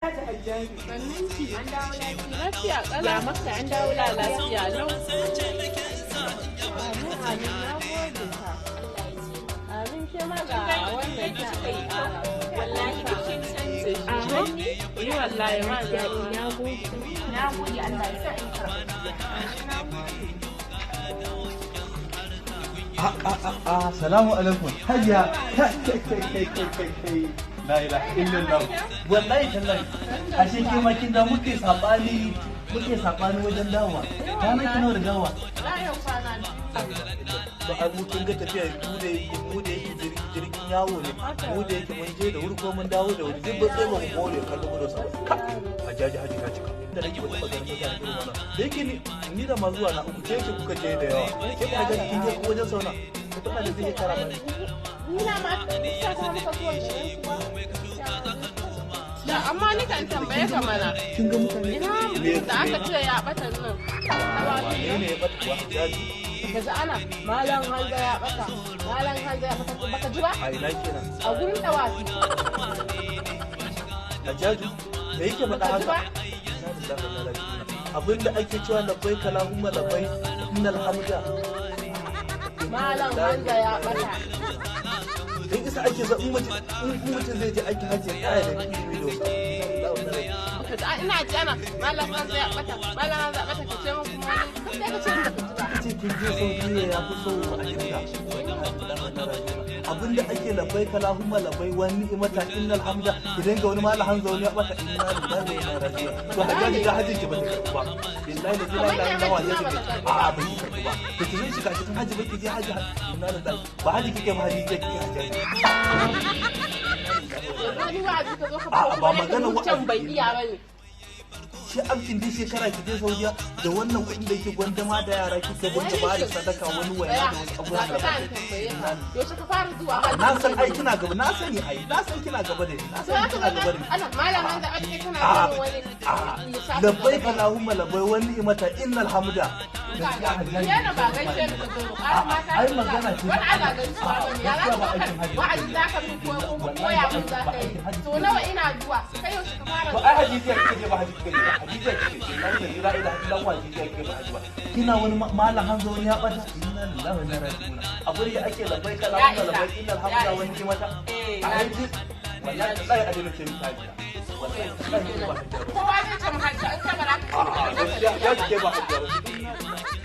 Hajjaji. Sannan ki. An dawo lafiya. Lafiya ƙalau. Ya maka an dawo lafiya. Lafiya lau. Amin amin, na gode ta. Amin, ke ma ga wannan ta ƙara. Wallahi duk kin canza shi. Amin. Yi wallahi ma daɗi, na gode. Na gode, Allah ya sa in karɓa. A a a a, salamu alaikum hajiya. Kai kai kai kai kai kai, la ilaha illallah. Wallahi tallahi, ashe ke ma kin da muke sabani wajen dawowa. Kwana ki nawa da dawowa? Yau kwana 2. Ba a mu kin ga tafiya, mu da yake jirgin yawo ne, mu da yake mun je da wuri ko mun dawo da wuri, duk ba sai ba mu more kallo mu da sa ka. Hajaji, haji ta cika da nake ba taɓa ganin mutane irin wannan da yake ni da ma zuwa na uku, ke ce kuka je da yawa. Ke ba hajaji kin je ko wajen sauna ko tana da zai kara ba? Ni na ma sa ta muka zuwa gidan kuwa. Da amma ni kan tambaye ka mana. Kin ga mutane. Ina mutum da aka ce ya ɓata nan? Wane ne ya bata kuwa, hajaji? Kaji ana Malam Hanza ya ɓata. Malam Hanza ya ɓata, baka ji ba? A ina kenan? A gurin dawafi. Hajjaju, me yake faɗa Baka ji haka? ba? Abinda ake cewa labbai kalahumma labbai innal hamda. Malam Hanza ya ɓata. Dan isa ake so in mutum zai je aiki hajji ya tsaya da ilimi da wasu. Baka ji ina ji ana Malam Hanza ya ɓata. Malam Hanza ya ɓata, ka ce min kuma wani. Kai ka ce min baka ji ba. Ce kin je Saudiya ya fi so a dinga. Abinda ake labbai kalahumma labbai wani ni'imata innal hamda, idan ga wani malam Hanza wani ya bata, inna lillahi wa inna ilaihi raji'un. To hajjaji da hajji ki bata karbu ba. Billahi la ilaha illa huwa, hajjaji ki a ba ki karbu ba. Da ki zai shiga cikin hajji ba ki je hajji, inna lillahi, ba hajji kike ba, hajji kike, hajjaji. Wani wa'azi ka zo ka A'a, ba magana can wa'azi. Bai iya ba ne. Shi aikin duk shekara ki je Saudiya da wannan kuɗin da yake gwandama da yara kika dinga ba da sadaka wani waya da wasu abubuwan Za da ka sa in tambaye ka. Yaushe ka fara zuwa hajji? Na san ai kina gaba, na sani ai, na san kina gaba da ni, na To san haka kina gaba da ni. ana Malam Hanza ɓata, kai kana A'a, yin wani a'a, lissafi. Labbai kalahumma labbai wani ni'imata innal hamda. Yana ba gaishe ni ka zo ba. Ƙara mata Ai magana ce. Wani ana gaisuwa ba ne. Ya za ka Gaskiya ba ɗaukar aikin hajji. wa'azi za ka min ko ko koya min za ka yi? To nawa ina zuwa? Kai yaushe ka fara To zuwa? ai haji kike je ba, haji kike je ba, haji kike je. Billahi la ilaha illa huwa, haji kike ba haji ba. Kina wani malam Hanza wani ya bata, inna lillahi wa inna ilaihi raji'un. Abu da ake labbai kalahumma Ya isa. labbai innal hamda wani ni'imata. Eh, A haji wallahi wallahi a daina ce miki hajiya. Wallahi wallahi ba hajiya ba. Kowa zai ce mu hajji in kai ba za ka A'a, gaskiya ya kike ba hajiya ba.